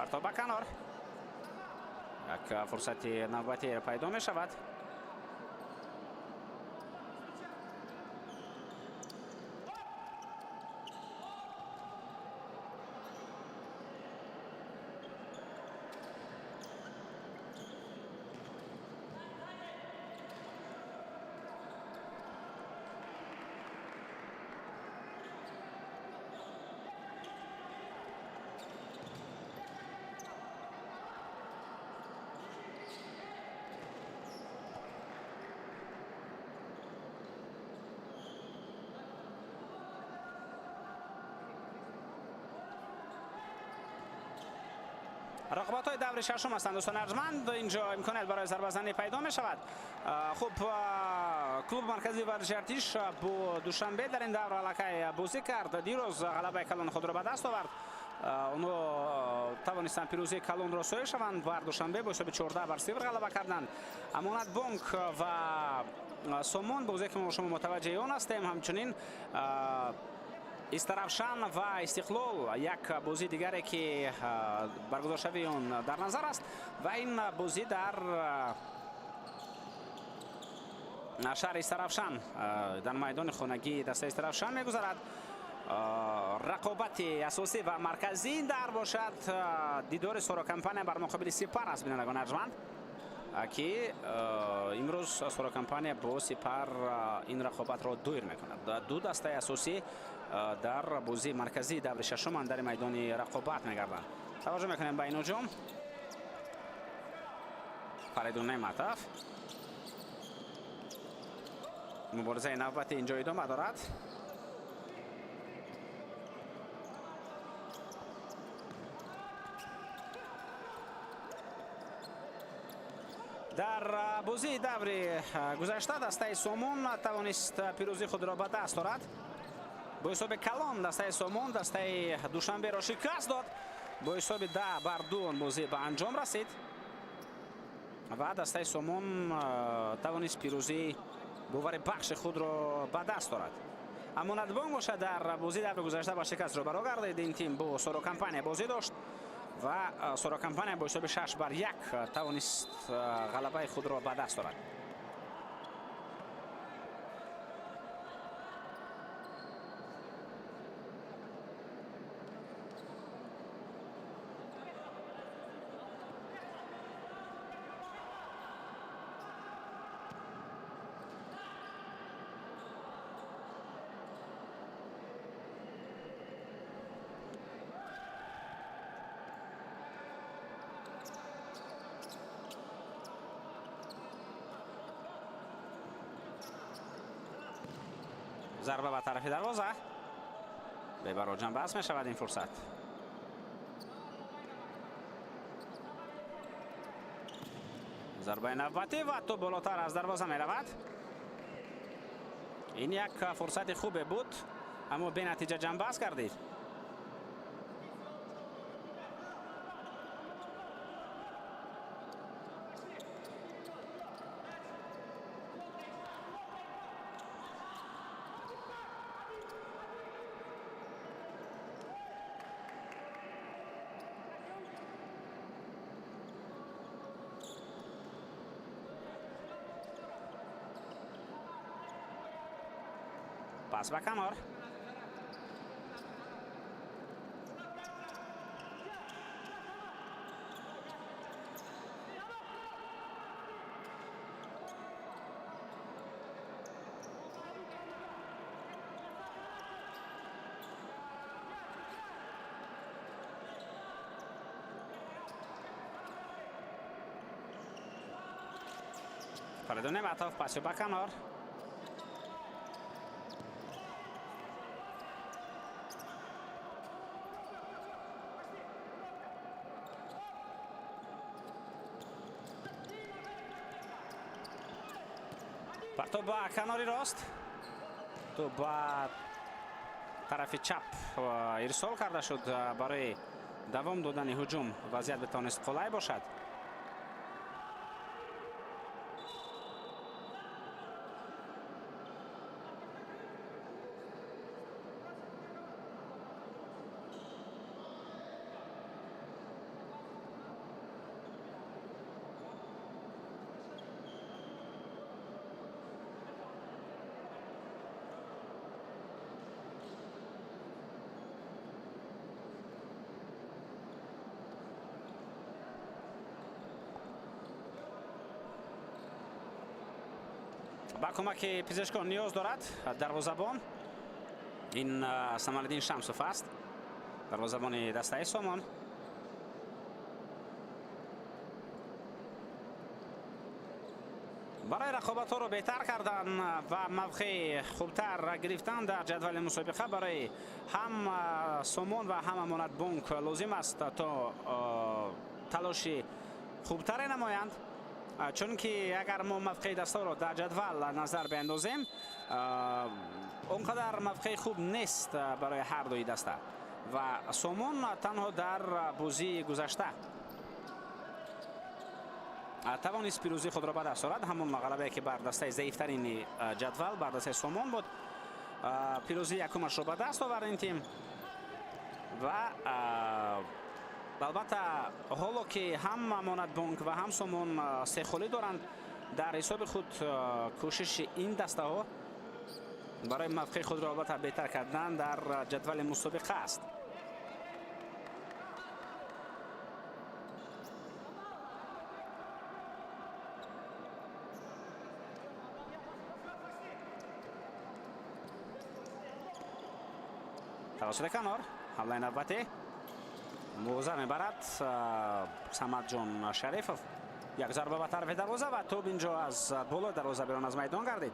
Партоб ба канор. Як фурсати навбатӣ пайдо мешавад. Рақобатҳои даври шашум ҳастанд, дӯстони арҷманд. Инҷо имконият барои зарбазанӣ пайдо мешавад. Хуб, клуби марказии варзиши Артиш бо Душанбе дар ин давр аллакай бозӣ кард. Дирӯз ғалабаи калони худро ба даст овард. Онҳо тавонистанд пирӯзии калонро соҳиб шаванд бар Душанбе бо ҳисоби 14-0 ғалаба карданд. Амонатбонк ва Сомон, бозие ки мо шумо мутаваҷҷеҳи он ҳастем, ҳамчунин Истаравшан ва Истиқлол, як бозии дигаре ки баргузоршавии он дар назар аст ва ин бозӣ дар шаҳри Истаравшан дар майдони хонагии дастаи Истаравшан мегузарад. Рақобати асосӣ ва марказӣ дар бошад дидори Соро компания бар муқобили Сипар аст, бинандагони арҷманд, ки имрӯз Соро компания бо Сипар ин рақобатро доир мекунад. Ду дастаи асосӣ дар бозии марказии даври шашум андари майдони рақобат мегарданд. Таваҷҷӯҳ мекунем ба ин ҳуҷум. Фаридун Неъматов. Муборизаи навбатӣ инҷо идома дорад. Дар бозии даври гузашта дастаи Сомон тавонист пирӯзии худро ба даст орад. Бо ҳисоби калон дастаи Сомон дастаи Душанберо шикаст дод. Бо ҳисоби 10-2 он бозӣ ба анҷом расид ва дастаи Сомон тавонист пирӯзии бовари бахши худро ба даст орад. Амонатбонк бошад дар бозии даври гузашта ба шикаст рӯбарӯ гардид. Ин тим бо Соро компания бозӣ дошт ва Соро компания бо ҳисоби 6-1 тавонист ғалабаи худро ба даст орад. Зарба ба тарафи дарвоза. Бебаро ҷанбаст мешавад ин фурсат. Зарбаи навбатӣ ва то болотар аз дарвоза меравад. Ин як фурсати хубе буд, аммо бенатиҷа ҷанбаст гардид. Пас ба канор. Фаридун Неъматов паси ба канор. Партоб ба канори рост, то ба тарафи чап ирсол карда шуд барои давом додани ҳуҷум. Вазъият битавонист қулай бошад. Ба кӯмаки пизишкон ниёз дорад дарвозабон. Ин Самалиддин Шамсов аст, дарвозабони дастаи Сомон. Барои рақобатҳоро беҳтар кардан ва мавқеи хубтар гирифтан дар ҷадвали мусобиқа барои ҳам Сомон ва ҳам Амонатбонк лозим аст то талоши хубтаре намоянд, чунки агар мо мавқеи дастаро дар ҷадвал назар биандозем, он қадар мавқеи хуб нест барои ҳар дуи даста ва Сомон танҳо дар бозии гузашта тавонист пирӯзии худро ба даст орад. Ҳамон ғалабае ки бар дастаи заифтарини ҷадвал, бар дастаи Сомон буд, пирӯзии якумашро ба даст овард ин тим. Ва албатта ҳоло ки ҳам Амонатбонк ва ҳам Сомон сехолӣ доранд дар ҳисоби худ, кӯшиши ин дастаҳо барои мавқеи худро албатта беҳтар кардан дар ҷадвали мусобиқа аст. Тавассути канор ҳамлаи навбатӣ мувоза мебарад Самадҷон Шарифов. Як зарба ба тарафи дарвоза ва тӯб инҷо аз болои дарвоза берун аз майдон гардид.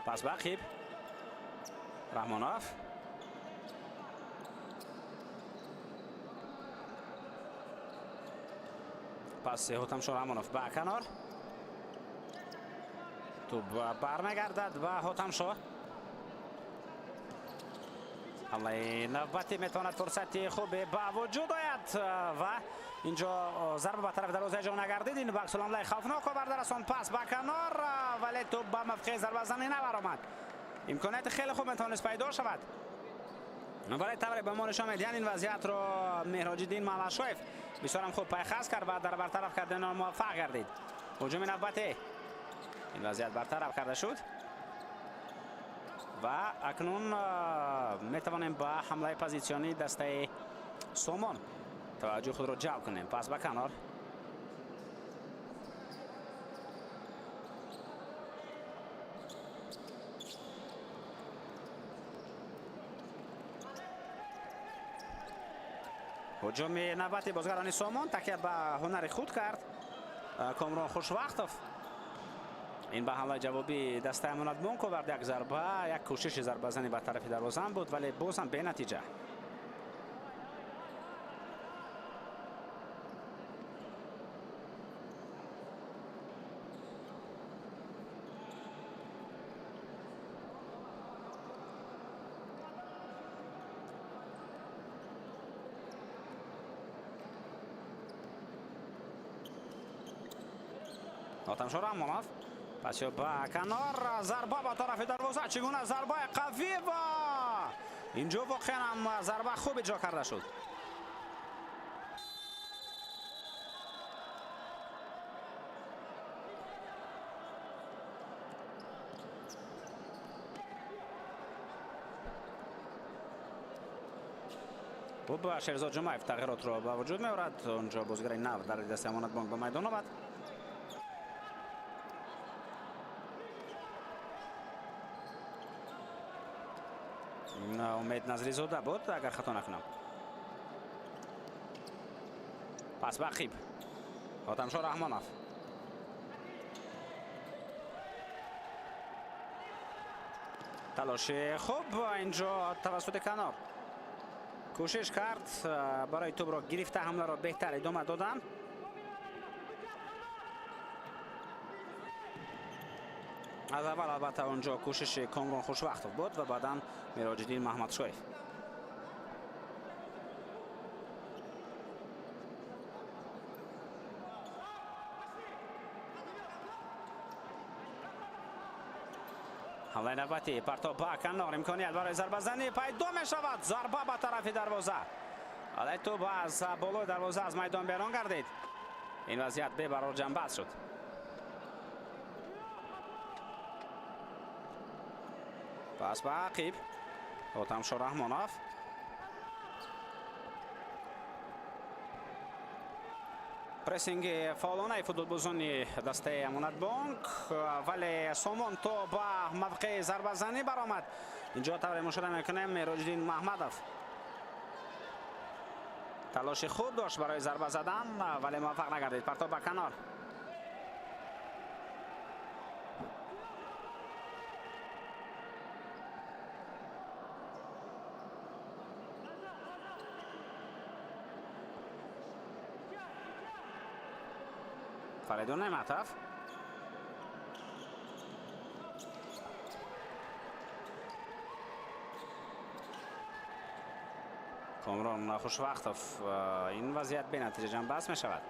Пас ба ақиб Раҳмонов. Паси Ҳотамшо Раҳмонов ба канор. Тӯб бармегардад ба Ҳотамшо. Ҳамлаи навбатӣ метавонад фурсати хубе ба вуҷуд ояд ва инҷо зарба ба тарафи дарвоза иҷро нагардид. Ин ба аксулҳамлаи хавфнок оварда расон. Пас ба канор, вале тӯб ба мавқеи зарбазанӣ набаромад. Имконияти хеле хуб метавонист пайдо шавад, вале тавре ба мо нишон медиҳанд, ин вазъиятро Меҳроҷиддин Маҳмадшоев бисёрам хуб пайхас кард ва дар бартараф кардани он муваффақ гардид. Ҳуҷуми навбатӣ, ин вазъият бартараф карда шуд ва акнун метавонем ба ҳамлаи позитсионии дастаи Сомон таваҷҷӯҳи худро ҷалб кунем. Пас ба канор. Ҳуҷуми навбати бозгарони Сомон такя ба ҳунари худ кард Комрон Хушвақтов. Ин ба ҳамлаи ҷавобии дастаи Амонатбонк овард. Як зарба, як кӯшиши зарбазанӣ ба тарафи дарвозаам буд, вале боз ҳам бенатиҷа. Ҳотамшо Раҳмонов пас ба канор, зарба ба тарафи дарвоза. Чӣ гуна зарбаи қавӣ ва инҷо воқеан ҳам зарба хуб иҷро карда шуд. Хуб, Шерзод Ҷумаев тағйиротро ба вуҷуд меорад. Онҷо бозигари нав дар дастаи Амонатбонк ба майдон омад. Умед Назризода буд, агар хато накунам. Пас ба ақиб Ҳотамшо Раҳмонов. Талоши хуб инҷо тавассути канор кӯшиш кард барои тӯбро гирифта ҳамларо беҳтар идома додан. Аз аввал албатта онҷо кӯшиши Комрон Хушвақтов буд ва баъдан Мироҷиддин Маҳмадшоев. Ҳамлаи навбатӣ, партоб ба канор, имконият барои зарбазанӣ пайдо мешавад. Зарба ба тарафи дарвоза. Вале тӯб аз болои дарвоза аз майдон берун гардид. Ин вазъият бебарор ҷанбаст шуд. Пас ба ақиб Отамшо Раҳмонов. Прессинги фаъолонаи футболбозони дастаи Амонатбонк, вале Сомон то ба мавқеи зарбазанӣ баромад. Инҷо тавре мушоҳида мекунем, Мероҷиддин Маҳмадов талоши хуб дошт барои зарба задан, вале муваффақ нагардид. Партоб ба канор. Фаридун Неъматов. Комрон Хушвақтов. Ин вазъият бенатиҷа ҷанбаст мешавад.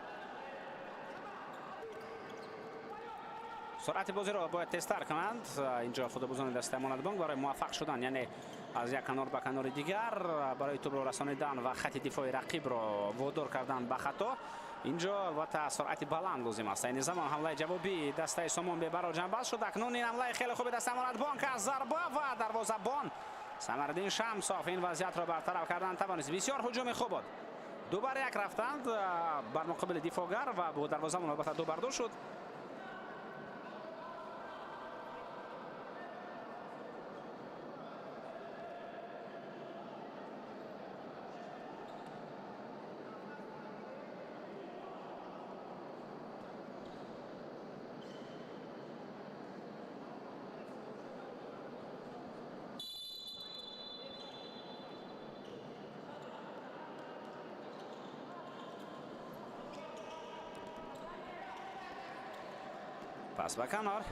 Суръати бозиро бояд тезтар кунанд. Инҷо футболбозони дастаи Амонатбонк барои муваффақ шудан, яъне аз як канор ба канори дигар, барои тӯбро расонидан ва хати дифои рақибро водор кардан ба хато, инҷо албатта суръати баланд лозим аст. Айни замон ҳамлаи ҷавобии дастаи Сомон бебарор ҷанбаст шуд. Акнун ин ҳамлаи хеле хуби дастаи Амонатбонк аз зарба ва дарвозабон Самардин Шамсов ин вазъиятро бартараф кардан тавонист. Бисёр ҳуҷуми хуб буд. 2-1 рафтанд бар муқобили дифоъгар ва бо дарвозамон албатта 2-2 шуд. Пас ба канор.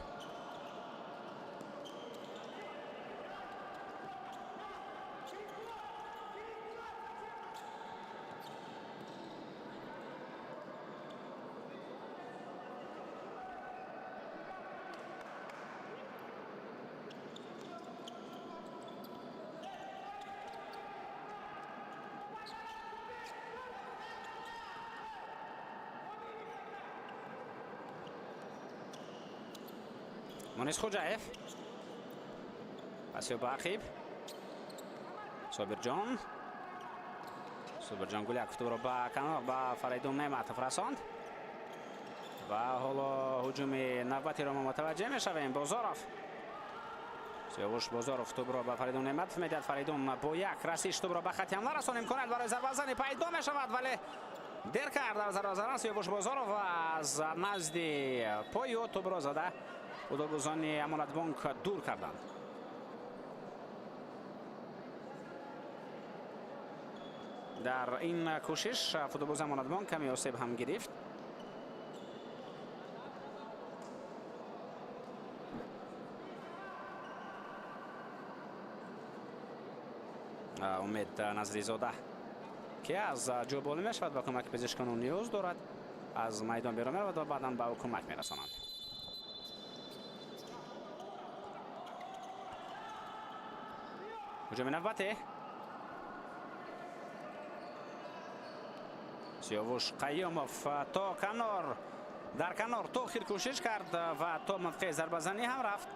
Мунис Хоҷаев. Пасё ба ақиб. Собирҷон. Собирҷон Гуляков тӯбро ба канор ба Фаридун Неъматов расонд. Ва ҳоло ҳуҷуми навбатиро мо мутаваҷҷеҳ мешавем. Бозоров. Сиёвуш Бозоров тӯбро ба Фаридун Неъматов медиҳад. Фаридун бо як расиш тӯбро ба хати ҳамла расон. Имконият барои зарбазанӣ пайдо мешавад, вале дер кард дар зарбазанан Сиёвуш Бозоров аз назди пою тӯбро зада футболбозони Амонатбонк дур карданд. Дар ин кӯшиш футболбози Амонатбонк каме осеб ҳам гирифт. Умед Назризода, ки аз ҷо болӣ мешавад ва кӯмаки пизишкону ниёз дорад, аз майдон берун меравад ва баъдан ба ӯ кӯмак мерасонанд. Ҳуҷуми навбатӣ. Сиёвуш Қайюмов то канор, дар канор то охир кӯшиш кард ва то мавқеи зарбазанӣ ҳам рафт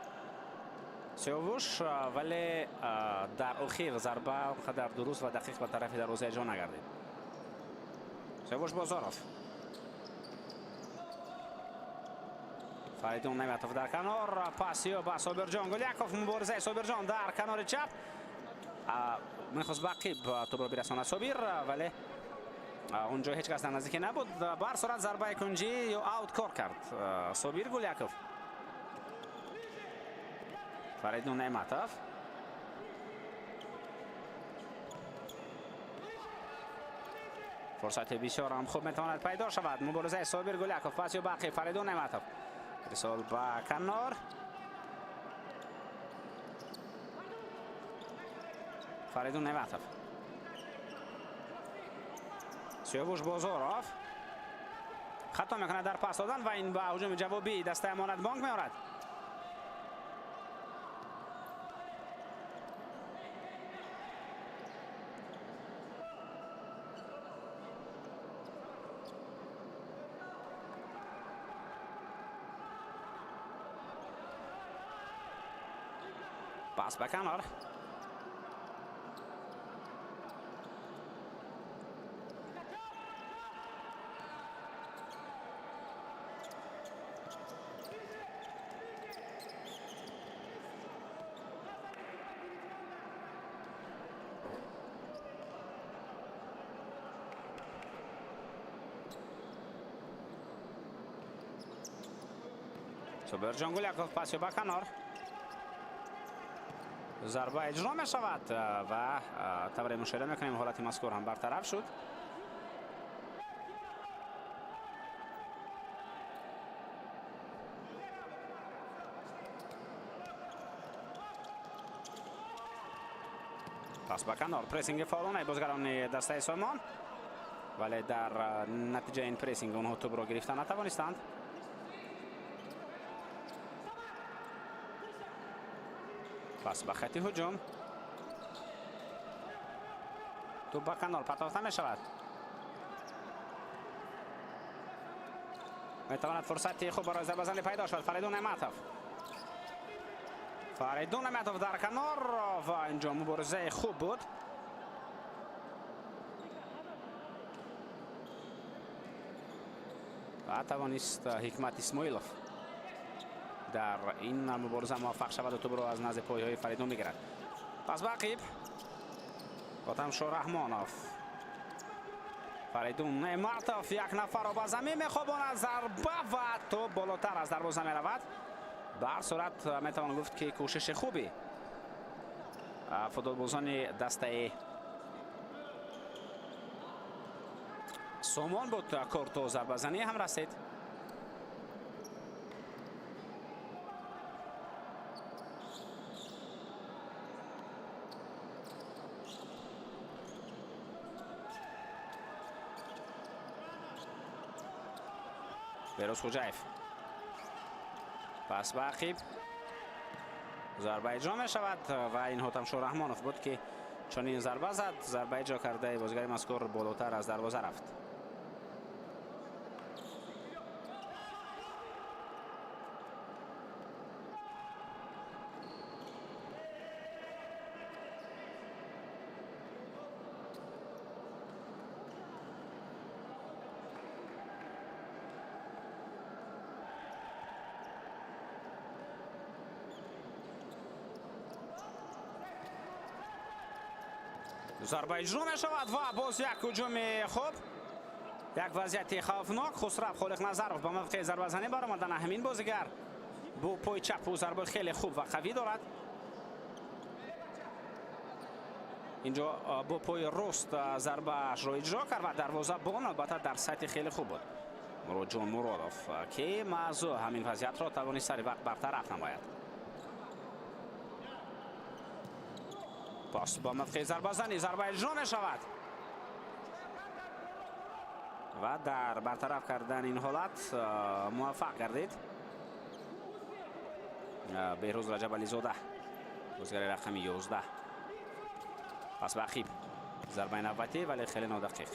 Сиёвуш, вале дар охир зарба он қадар дуруст ва дақиқ ба тарафи дарвоза иҷро нагардид. Сиёвуш Бозоров. Фаридун Неъматов дар канор, пасё ба Собирҷон Гуляков. Муборизаи Собирҷон дар канори чап. Мехост ба ақиб тӯбро бирасонад Собир, вале онҷо ҳеҷ кас дар наздикӣ набуд. Ба ҳар сурат зарбаи кунҷӣ ё аут кор кард Собир Гуляков. Фаридун Неъматов. Фурсати бисёр ҳам хуб метавонад пайдо шавад. Муборизаи Собир Гуляков, пасё ба ақиб Фаридун Неъматов. Ирсол ба канор. Фаридун Неъматов. Сиёвуш Бозоров хато мекунад дар пас додан ва ин ба ҳуҷуми ҷавобии дастаи Амонатбонк меорад. Пас ба канор. Собирҷон Гуляков паси ба канор. Зарба иҷро мешавад ва тавре мушоҳида мекунем ҳолати мазкур ҳам бартараф шуд. Пас ба канор прессинги фаъолонаи бозигарони дастаи Сомон, вале дар натиҷаи ин прессинг онҳо тӯбро гирифта натавонистанд. Пас ба хати ҳуҷум. Тӯб ба канор партофта мешавад. Метавонад фурсати хуб барои зарбазанӣ пайдо шавад. Фаридун Неъматов. Фаридун Неъматов дар канор ва инҷо муборизаи хуб буд. Ва тавонист Ҳикмат Исмоилов дар ин мубориза муваффақ шавад ва тӯбро аз назди пойҳои Фаридун бигирад. Пас ба ақиб Хотамшо Раҳмонов. Фаридун Неъматов як нафарро ба замин мехобонад. Зарба ва тӯб болотар аз дарвоза меравад. Ба ҳар сурат метавон гуфт ки кӯшиши хуби футболбозони дастаи Сомон буд. Кор то зарбазанӣ ҳам расид. Бероз Хуҷаев. Пас ба ақиб. Зарба иҷро мешавад ва ин Ҳотамшо Раҳмонов буд ки чунин зарба зад. Зарба иҷро кардаи бозигари мазкур болотар аз дарвоза рафт. Зарба иҷро мешавад ва боз як ҳуҷуми хуб. Як вазъияти хавфнок. Хусрав Холиқназаров ба мавқеи зарбазанӣ баромад. Ана ҳамин бозигар бо пои чап ӯ зарбаи хеле хуб ва қавӣ дорад. Инҷо бо пои рост зарбаашро иҷро кард ва дарвозабон албатта дар сатҳи хеле хуб буд. Муродҷон Муродов ки маъзу ҳамин вазъиятро тавонист сари вақт бартараф намояд. Пас ба мавқеи зарбазанӣ зарба иҷро мешавад ва дар бартараф кардан ин ҳолат муваффақ гардид Беҳрӯз Раҷабализода, бозигари рақами 11. Пас ба ақиб зарбаи навбатӣ, вале хеле нодақиқ.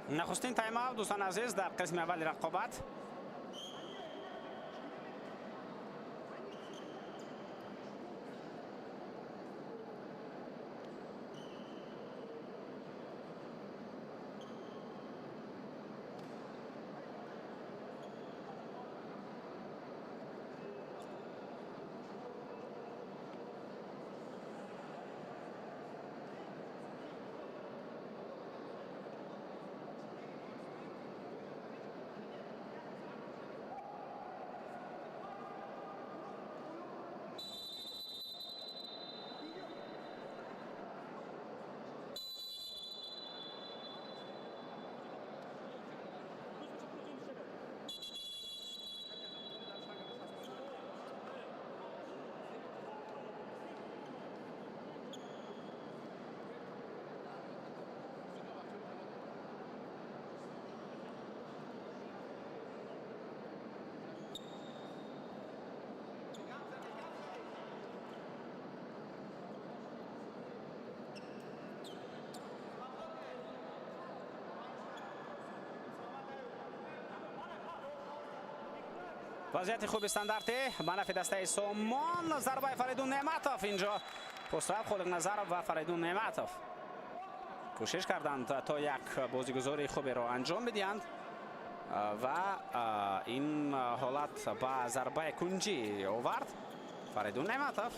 Нахустин тайм-аут дӯстон азиз дар қисми аввали рақобат. Вазъияти хуби стандартӣ ба нафи дастаи Сомон. Зарбаи Фаридун Неъматов инҷо. Хусрав Холиқназаров ва Фаридун Неъматов кӯшиш карданд то як бозигузории хуберо анҷом бидиҳанд ва ин ҳолат ба зарбаи кунҷӣ овард Фаридун Неъматов.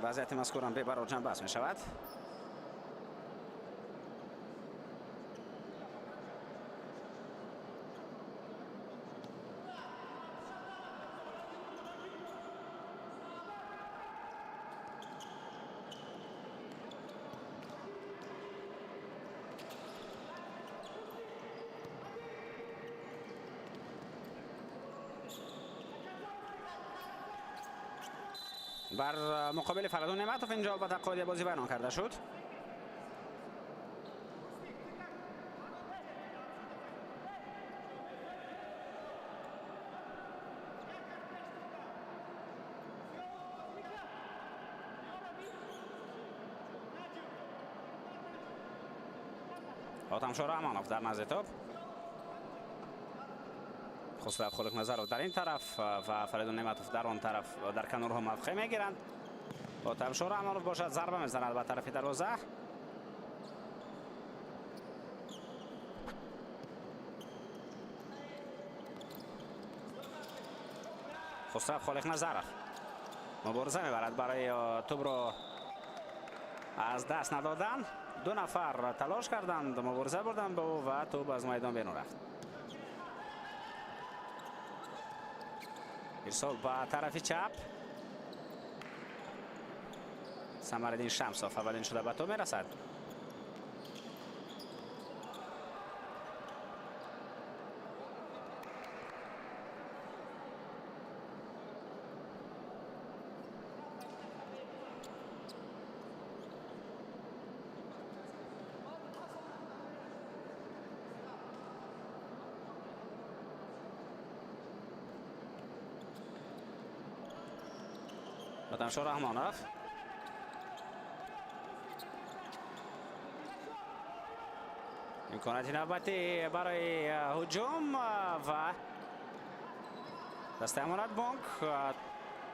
Вазъияти мазкурам бебарор ҷанбаст мешавад. Бар муқобили Фаридун Неъматов инҷо албатта қоидаи бозӣ вайрон карда шуд. Ҳотамшо Раҳмонов дар назди топ, Хусрав Холиқназаров дар ин тараф ва Фаридун Неъматов дар он тараф дар канорҳо мавқеъ мегиранд. Ҳотамшо Раҳмонов бошад зарба мезанад ба тарафи дарвоза. Хусрав Холиқназаров мубориза мебарад барои тӯбро аз даст надодан. Ду нафар талош карданд, мубориза бурданд ба ӯ ва тӯб аз майдон берун рафт. Ирсол ба тарафи чап. Самариддин Шамсов аввалин шуда ба тӯб мерасад. Ҳотамшо Раҳмонов имконияти навбатӣ барои ҳуҷум ва дастаи Амонатбонк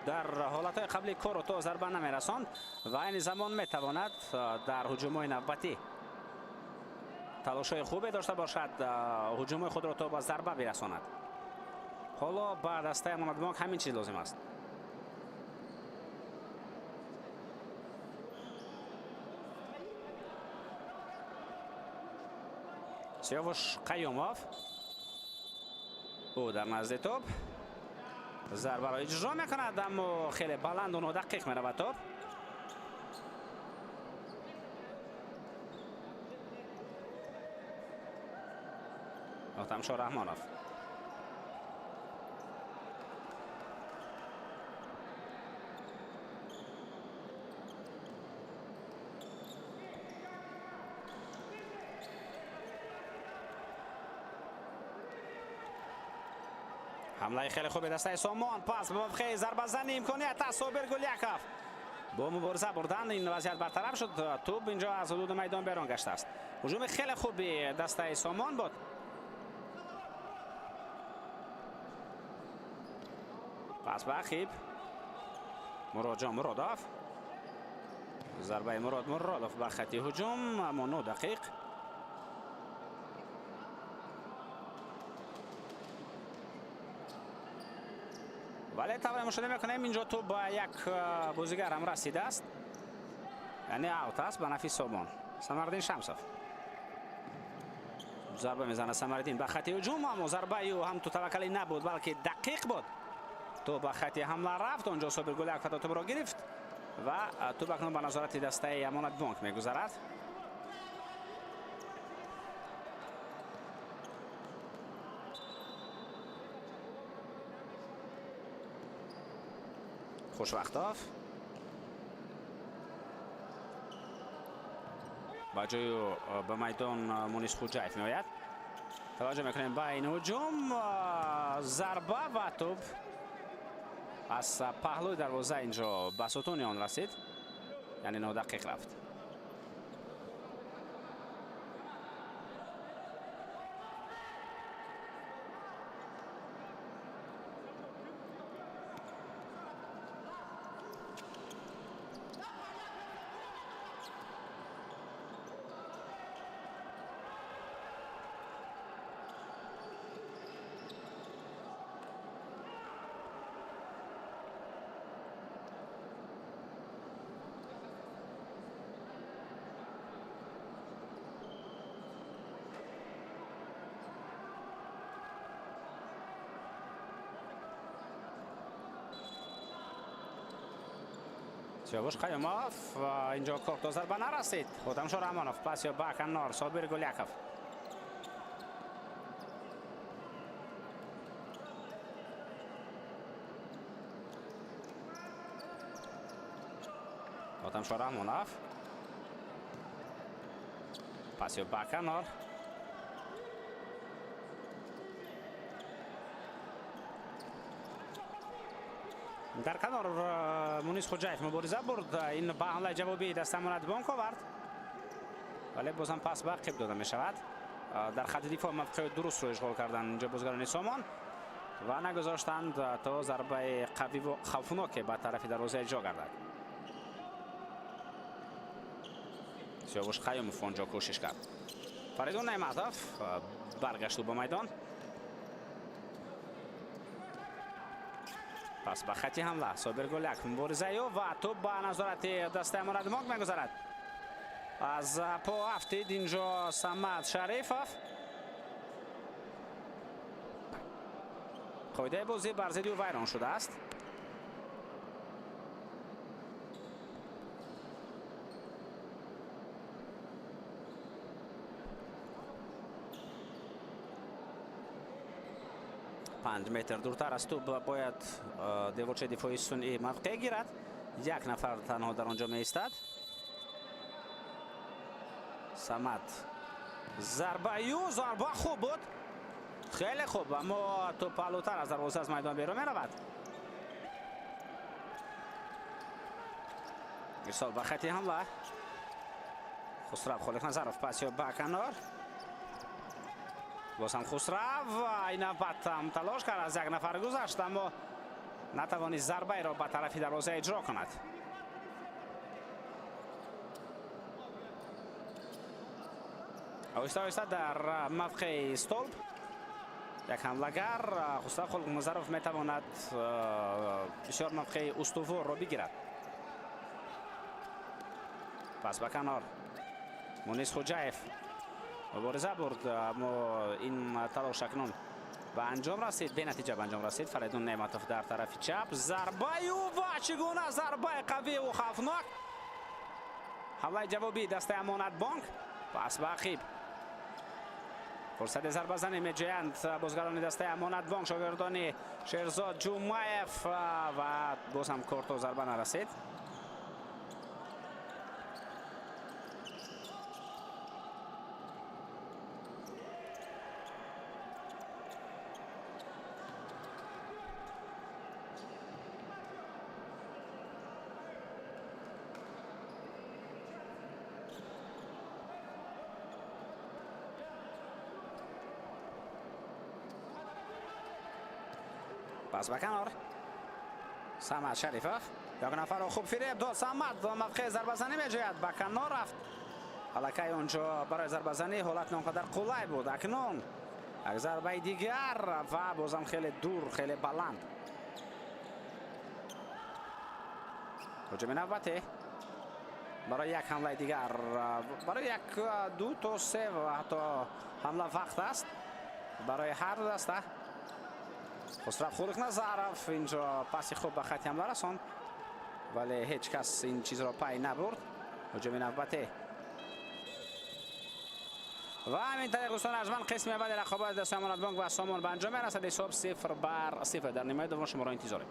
дар ҳолатҳои қабли корро то зарба намерасонд ва айни замон метавонад дар ҳуҷумҳои навбатӣ талошҳои хубе дошта бошад, ҳуҷумҳои худро то ба зарба бирасонад. Ҳоло ба дастаи Амонатбонк ҳамин чиз лозим аст. Сиёвуш Қаюмов ӯ дар назди тӯб зарбаро иҷро мекунад, аммо хеле баланду нодақиқ меравад тӯб. Ҳотамшо Раҳмонов ҳамлаи хеле хуби дастаи Сомон. Пас ба мавқеи зарбазани имконият аст. Собир Гуляков бо мубориза бурдан ин вазъият бартараф шуд. Тӯб инҷо аз ҳудуди майдон берун гаштааст. Ҳуҷуми хеле хуби дастаи Сомон буд. Пас ба ақиб Муродҷон Муродов. Зарбаи Мурод Муродов ба хати ҳуҷум, аммо нодақиқ. Вале тавре мушоҳида мекунем инҷо тӯб ба як бозигар ҳам расидааст, яъне аут аст ба нафи Сомон. Самариддин Шамсов зарба мезанад. Самариддин ба хати ҳуҷум, аммо зарбаи ӯ ҳам ту таваккалӣ набуд, балки дақиқ буд. Тӯб ба хати ҳамла рафт. Онҷо Собир Гуляков тӯбро гирифт ва тӯб акнун ба назорати дастаи Амонатбонк мегузарад. Хушвақтов ба ҷои ба майдон Мунис Хуҷаев меояд. Таваҷҷӯҳ мекунем ба ин ҳуҷум. Зарба ва тӯб аз паҳлӯи дарвоза инҷо ба сутуни он расид, яъне нодақиқ рафт. Сиёвуш Қаюмов инҷо корт то зарба нарасид. Хотамшо Раҳмонов пас ё ба канор Собир Гуляков. Хотамшо Раҳмонов пас ё ба канор. Дар канор Мунис Хоҷаев мубориза бурд. Ин ба ҳамлаи ҷавобии даста Амонатбонк овард, вале бозам пас ба ақиб дода мешавад. Дар хати дифоъ мавқеи дурустро ишғол карданд инҷо бозгарони Сомон ва нагузоштанд то зарбаи қавиву хавфноке ба тарафи дарвоза иҷро гардад. Сиёвуш Қаюмов онҷо кӯшиш кард. Фаридун Неъматов баргашту ба майдон. Пас ба хати ҳамла Собир Гуляк муборизаю ва тӯб ба назорати дастаи Амонатбонк мегузарад. Аз по афтид инҷо Самад Шарифов. Қоидаи бозӣ бар зидди ӯ вайрон шудааст. 5 метр дуртар аз тӯб бояд деворчаи дифоии сунъӣ мавқеъ гирад. Як нафар танҳо дар он ҷо меистад. Самад зарбаю зарба хуб буд, хеле хуб, аммо тӯб паҳлӯтар аз дарвоза аз майдон берун меравад. Ирсол ба хати ҳамла. Хусрав Холиқназаров пас ё ба канор. Боз ҳам Хусрав ин навбат ҳам талош кард, аз як нафар гузашт, аммо натавонист зарбаеро ба тарафи дарвоза иҷро кунад. Оҳиста оҳиста дар мавқеи столб як ҳамлагар Хусрав Холиқназаров метавонад бисёр мавқеи устуворро бигирад. Пас ба канор Мунис Хоҷаев мубориза бурд, аммо ин талош акнун ба анҷом расид, бенатиҷа ба анҷом расид. Фаридун Неъматов дар тарафи чап зарбаю ва чӣ гуна зарбаи қавиву хавфнок. Ҳамлаи ҷавобии дастаи Амонатбонк. Пас ба ақиб фурсати зарбазанӣ меҷӯянд бозгарони дастаи Амонатбонк, шогирдони Шерзод Ҷумаев, ва боз ҳам корто зарба нарасид. Пас ба канор Самад Шарифов як нафарро хуб фиреб дод. Самад мавқеи зарбазанӣ меҷӯяд, ба канор рафт. Аллакай онҷо барои зарбазанӣ ҳолат наонқадар қулай буд. Акнун як зарбаи дигар ва бозам хеле дур, хеле баланд. Ҳуҷуми навбатӣ барои як ҳамлаи дигар, барои як, ду то се ва ҳатто ҳамла вақт аст барои ҳар ду даста. Хусрав Холиқназаров инҷо паси хуб ба хати ҳамла расонд, вале ҳеҷ кас ин чизро пай набурд. Ҳуҷуми навбатӣ ва ҳамин тариқ, дӯстони арҷманд, қисми аввали рақобати дастаи Амонатбонк ва Сомон ба анҷом мерасад. Ҳисоб 0-0. Дар нимаи дуввум шуморо интизорем.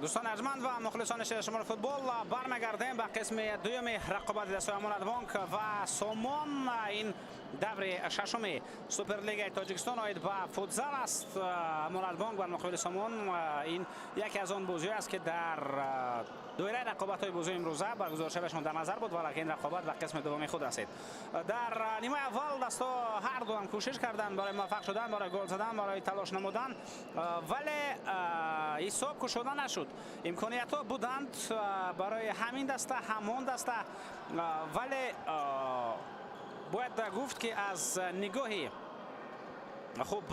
Дӯстони арҷманд ва мухлисони шумори футбол, бармегардем ба қисми дуюми рақобати дастаи Амонатбонк ва Сомон. Ин даври шашуми Суперлигаи Тоҷикистон оид ба футзал аст. Амонатбонк бар муқобили Сомон, ин яке аз он бозиҳое аст, ки дар доираи рақобатҳои бозии имрӯза баргузоршавиашон дар назар буд, вале ин рақобат ба қисми дуввуми худ расид. Дар нимаи аввал дастҳо ҳар дуам кӯшиш карданд барои муваффақ шудан, барои гол задан, барои талош намудан, вале ҳисоб кушода нашуд. Имкониятҳо буданд барои ҳамин даста, ҳамон даста, вале бояд гуфт, ки аз нигоҳи хуб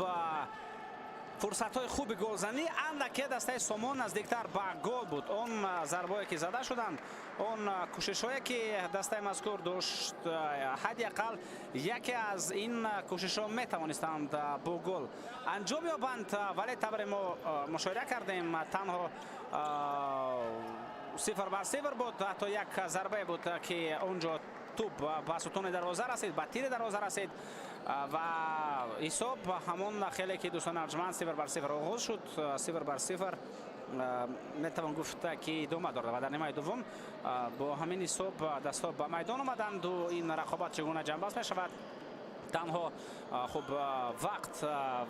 фурсатҳои хуби голзанӣ андаке дастаи Сомон наздиктар ба гол буд. Он зарбое, ки зада шуданд, он кӯшишҳое, ки дастаи мазкур дошт, ҳадди ақал яке аз ин кӯшишҳо метавонистанд бо гол анҷом ёбанд, вале тавре мо мушоҳида кардем, танҳо 0-0 буд. Ҳатто як зарбае буд, ки он ҷо тӯб ба сутуни дарвоза расид, ба тири дарвоза расид ва ҳисоб ҳамон хеле, ки дӯстони арҷманд, 0-0 оғоз шуд, 0-0 метавон гуфт, ки идома дорад. Ва дар нимаи дуввум бо ҳамин ҳисоб дастҳо ба майдон омаданду ин рақобат чӣ гуна ҷамъбаст мешавад, танҳо хуб вақт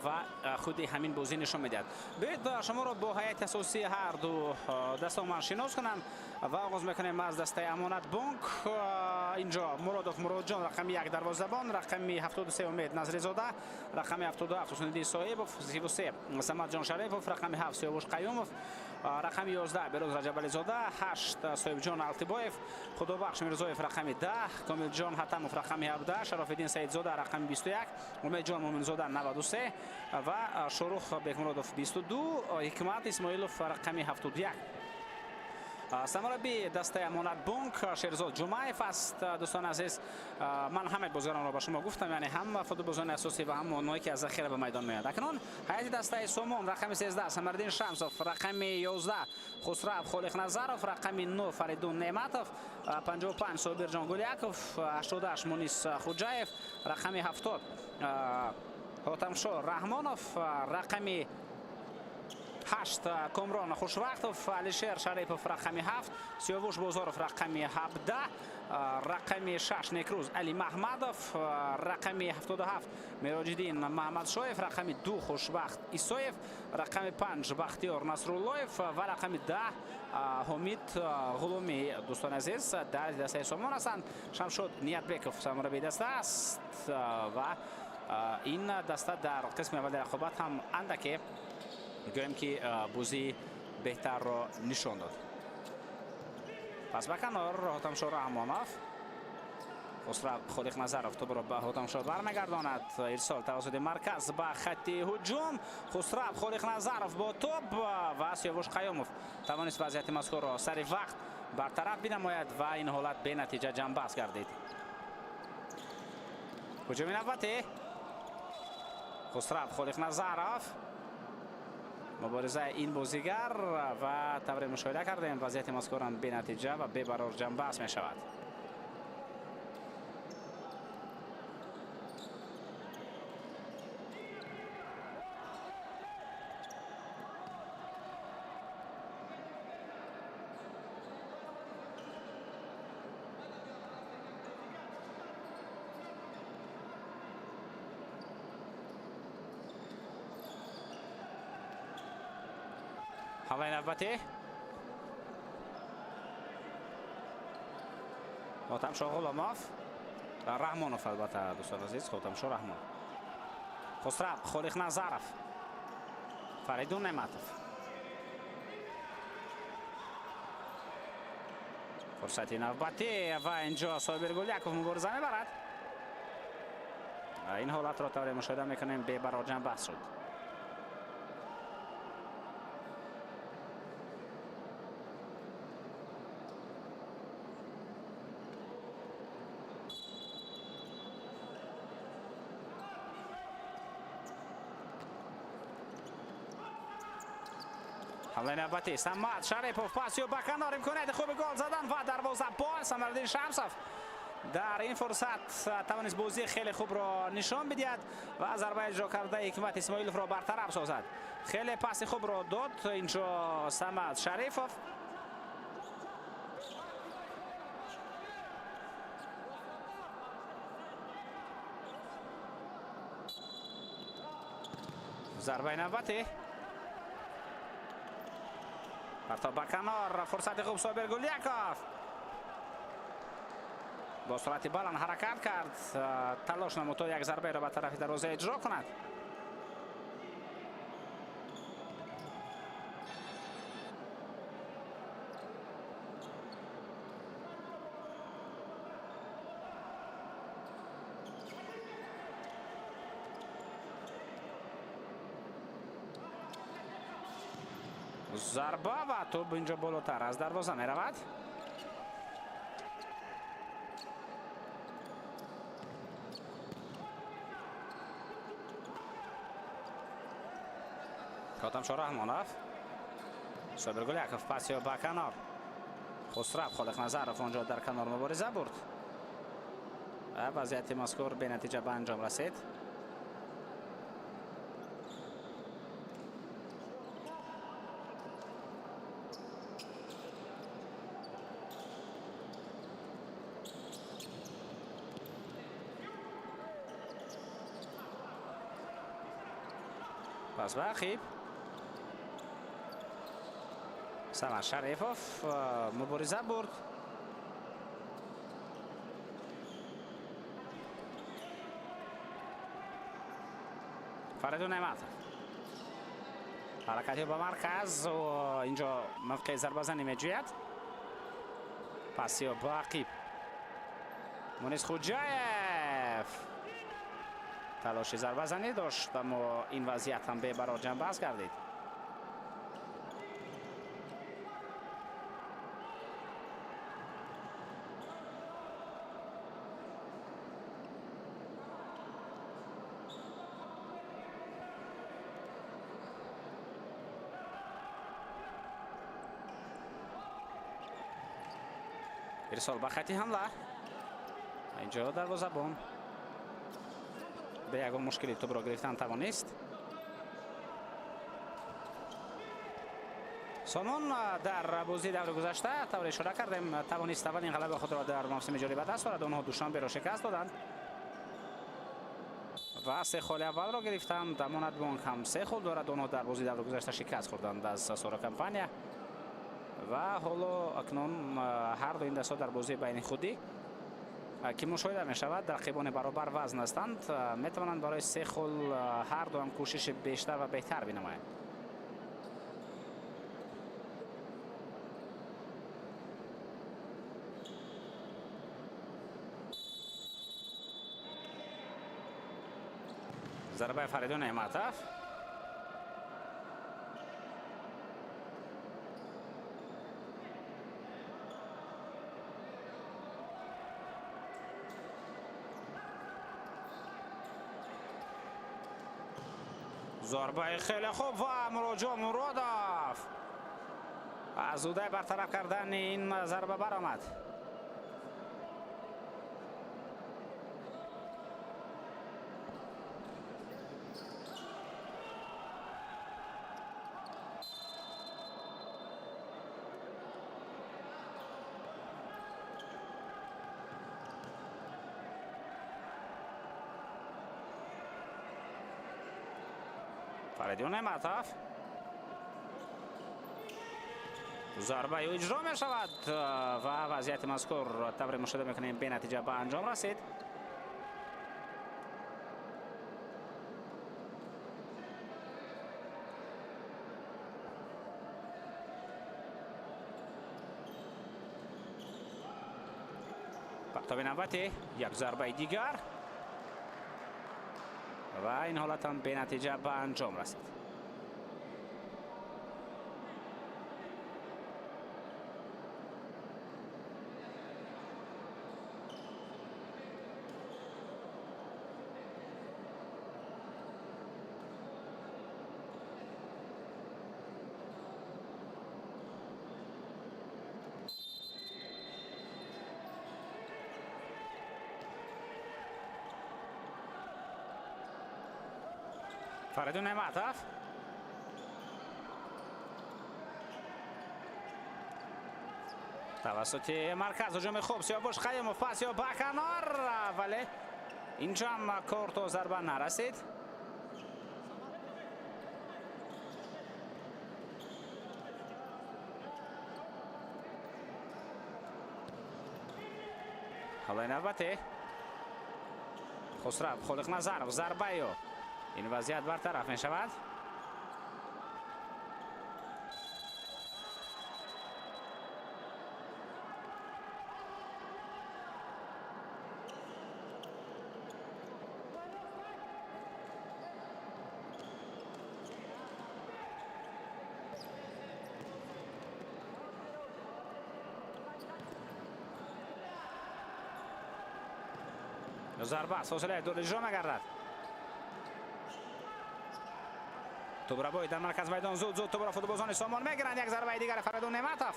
ва худи ҳамин бозӣ нишон медиҳад. Биёед, шуморо бо ҳайати асосии ҳар ду даста ман шинос кунам ва оғоз мекунем аз дастаи Амонатбонк. Инҷо Муродов Муродҷон, рақами 1 дарвозабон, рақами 73 Умед Назризода, рақами 77 Ҳусниddин Соҳибов, 33 Самадҷон Шарипов, рақами 7 Сиёвуш Қаюмов, рақами 11 Бероз Раҷабализода, 8 Соҳибҷон Алтибоев, Худобахш Мирзоев рақами 10, Комилҷон Ҳатамов рақами 17, Шарофиддин Саидзода рақами 21, Умедҷон Муъминзода 93 ва Шорух Бекмуродов 22, Ҳикмат Исмоилов рақами 71. Сармураббии дастаи Амонатбонк Шерзод Ҷумаев аст. Дӯстони азиз, ман ҳамаи бозигаронро ба шумо гуфтам, яъне ҳам футболбозони асосӣ ва ҳам онҳое, ки аз захира ба майдон меоянд. Акнун ҳайати дастаи Сомон: рақами 13 Самардин Шамсов, рақами 11 Хусрав Холиқназаров, рақами 9 Фаридун Неъматов, 55 Собирҷон Гуляков, 88 Мунис Хуҷаев, рақами 70 Ҳотамшо Раҳмонов, рақами 8 Комрон Хушвақтов, Алишер Шарипов рақами 7, Сиёвуш Бозоров рақами 17, рақами 6 Некрӯз Али Маҳмадов, рақами 77 Мироҷиддин Маҳмадшоев, рақами 2 Хушбахт Исоев, рақами 5 Бахтиёр Насруллоев ва рақами 10 Ҳомид Ғуломӣ. Дӯстони азиз, дар дастаи Сомон ҳастанд. Шамшод Ниятбеков сармураббии даста аст ва ин даста дар қисми аввали рақобат ҳам андаке, гӯем, ки бозии беҳтарро нишон дод. Пас ба канор Ҳотамшо Раҳмонов, Хусрав Холиқназаров тӯбро ба Ҳотамшо бармегардонад. Ирсол тавассути марказ ба хатти ҳуҷум. Хусрав Холиқназаров бо тӯб ва Сиёвуш Қаюмов тавонист вазъияти мазкурро сари вақт бартараф бинамояд ва ин ҳолат бенатиҷа ҷамъбаст гардид. Ҳуҷуми навбатӣ, Хусрав Холиқназаров, муборизаи ин бозигар ва тавре мушоҳида кардем, вазъияти мазкурам бенатиҷа ва бебарор ҷамъбаст мешавад. Ҳамлаи навбатӣ, Ҳотамшо Ғуломов, Раҳмонов, албатта, дӯстони азиз, Ҳотамшо Раҳмон, Хусрав Холиқназаров, Фаридун Неъматов. Фурсати навбатӣ ва инҷо Собир Гуляков мубориза мебарад. Ин ҳолатро тавре мушоҳида мекунем, бебарор ҷамъбаст шуд. Ҳамлаи навбатӣ, Самад Шарипов, пас ё ба канор, имконияти хуби гол задан ва дарвозабон Самардин Шамсов Дар ин фурсат тавонист бозии хеле хубро нишон бидиҳад ва зарба иҷро карда Ҳикмат Исмоиловро бартараф созад. Хеле паси хубро дод инҷо Самад Шарифов. Зарбаи навбатӣ. Партоб ба канор, фурсати хуб Собир Гуляков. Бо суръати баланд ҳаракат кард, талош намуд то як зарбаеро ба тарафи дарвоза иҷро кунад. Зарба ва тӯб инҷо болотар аз дарвоза меравад. Хотамшо Раҳмонов. Собир Гуляков пасиё ба канор. Хусрав Холиқназаров онҷо дар канор мубориза бурд. Вазъияти мазкур бенатиҷа ба анҷом расид. Пас ба ақиб. Самад Шарифов мубориза бурд. Фаридун Неъматов. Ҳаракати ба марказ, инҷо мавқеи зарбазанӣ меҷӯяд. Пасиё ба ақиб. Мунис Хуҷаев талоши зарбазанӣ дошт, аммо ин вазъият ҳам бебарор ҷанбаз гардид. Ирсол ба хати ҳамла. Инҷо дарвозабон бе ягон мушкили тӯбро гирифтан тавонист. Сомон дар бозии даври гузашта тавре ишора кардем тавонист аввалин ғалаба худро дар мавсими ҷорӣ ба даст орад. Онҳо Душанберо шикаст доданд ва се холи аввалро гирифтанд. Амонатбонк ҳам се хол дорад. Онҳо дар бозии даври гузашта шикаст хӯрданд аз Сора компания ва ҳоло акнун ҳар ду ин дастҳо дар бозии байни худӣ ки мушоҳида мешавад рақибони баробар вазн ҳастанд, метавонанд барои се хол ҳар дуам кӯшиши бештар ва беҳтар бинамоянд. Зарбаи Фаридун Неъматов. Зарбаи хеле хуб ва Муроҷон Муродов аз удаи бартараф кардани ин зарба баромад. Фаридун Неъматов. Зарбаи ӯ иҷро мешавад ва вазъияти мазкур тавре мушоҳида мекунем бенатиҷа ба анҷом расид. Партоби навбатӣ, як зарбаи дигар ва ин ҳолат ҳам бенатиҷа ба анҷом расид. Фаридун Неъматов. Тавассути марказ ҳуҷуми хуб, Сиёвуш Қаюмов, пас ё ба канор, вале инҷо ҳам кор то зарба нарасид. Ҳолои навбате Хусрав Холиқназаров зарбаю ин вазъият бартараф мешавад. Зарба аст, фосилаи дур иҷро мегардад. Тӯбрабои дар марказ майдон, зуд зуд тӯбро футболбозони Сомон мегиранд. Як зарбаи дигар Фаридун Неъматов.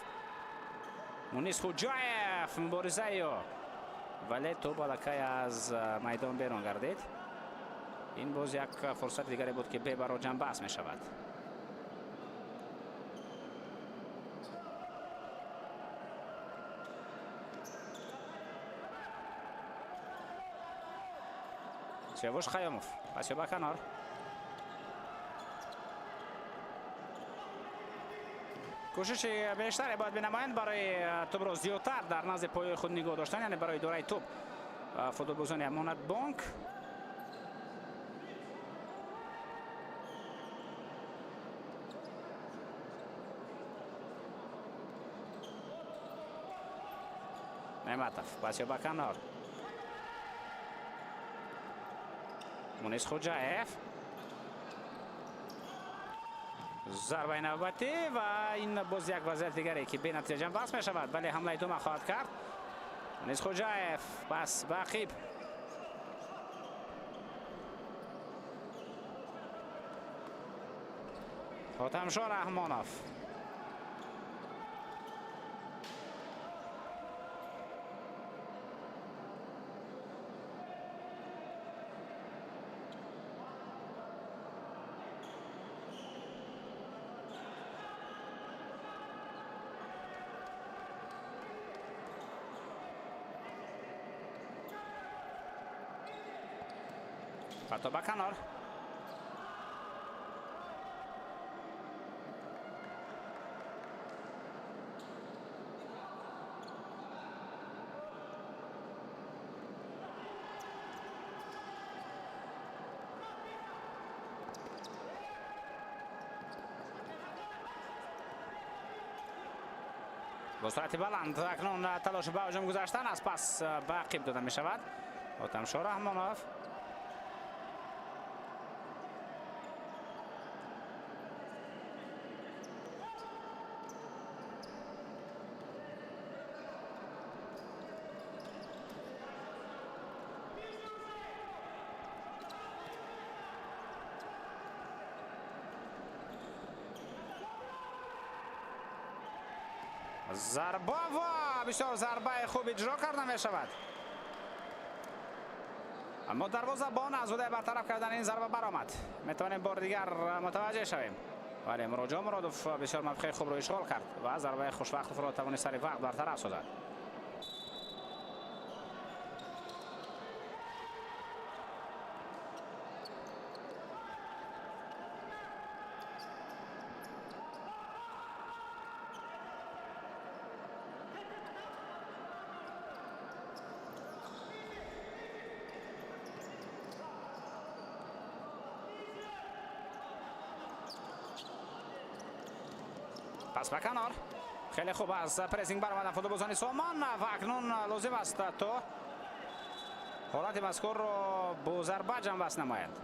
Мунис Хуҷаев муборизаи ӯ, вале тӯб аллакай аз майдон берун гардид. Ин боз як фурсати дигаре буд, ки бебаро ҷанбаст мешавад. Сиёвуш Қаюмов, пас ё ба канор. Кӯшиши бештаре бояд бинамоянд барои тӯбро зиёдтар дар назди поёи худ нигоҳ доштан, яъне барои идораи тӯб футболбозони Амонатбонк. Неъматов, пас ё ба канор. Мунис Хуҷаев. Зарбаи навбатӣ ва ин боз як вазъияти дигаре, ки бенатиҷа ҷанбаст мешавад, вале ҳамла идома хоҳад кард. Мунис Хуҷаев пас ба ақиб. Хотамшо Раҳмонов. Пато ба канор. Бо суръати баланд акнун талоши ба ҳуҷум гузаштан аст, пас ба ақиб дода мешавад. Хотамшо Раҳмонов. Зарба ва бисёр зарбаи хуб иҷро карда мешавад, аммо дарвозабон аз ҳудаи бартараф кардани ин зарба баромад. Метавонем бори дигар мутаваҷҷеҳ шавем, вале Муроҷон Муродов бисёр мавқеи хубро ишғол кард ва зарбаи хушвақтовро тавонист сари вақт бартараф созад. Пас ба канор. Хеле хуб аз прессинг баромадан футболбозони Сомон ва акнун лозим аст то ҳолати мазкурро бо зарба ҷанбаст намоянд.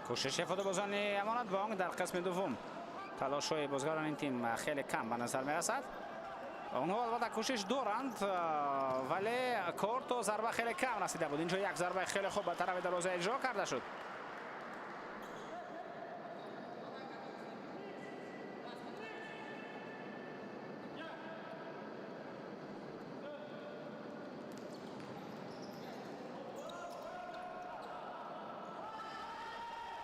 Кӯшиши футболбозони Амонатбонк дар қисми дуввум, талошҳои бозигарони ин тим хеле кам ба назар мерасад. Онҳо албатта кӯшиш доранд, вале кор то зарба хеле кам расида буд. Инҷо як зарбаи хеле хуб ба тарафи дарвоза иҷро карда шуд.